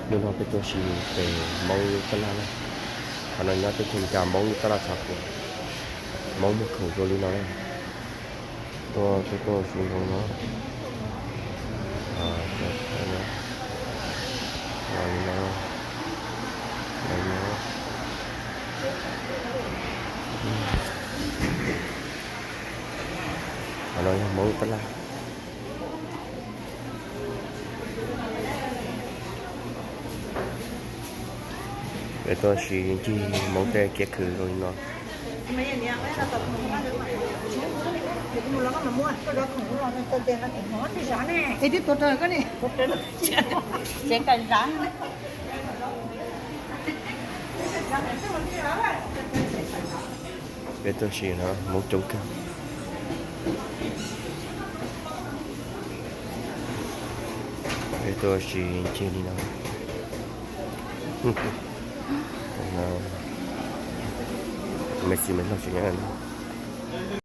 Hnub no peb tuaj ua si pem Hmoob lub tab laj na. Qhov no nyob teb chaws Amelikas, Hmoob lub tab laj tshav puam. Hmoob muag khoom zoo li no na. Tuaj tuaj tuaj ua si zoo no. Li no, li no. Qhov no yog Hmoob lub tab laj. Peb tuaj ua si ncig Hmoob tej kiab khw zoo li no. Peb tuaj ua si no Hmoob coob kawg. Peb tuaj ua si ncig li no. Me txiv me laug tseem nyob no.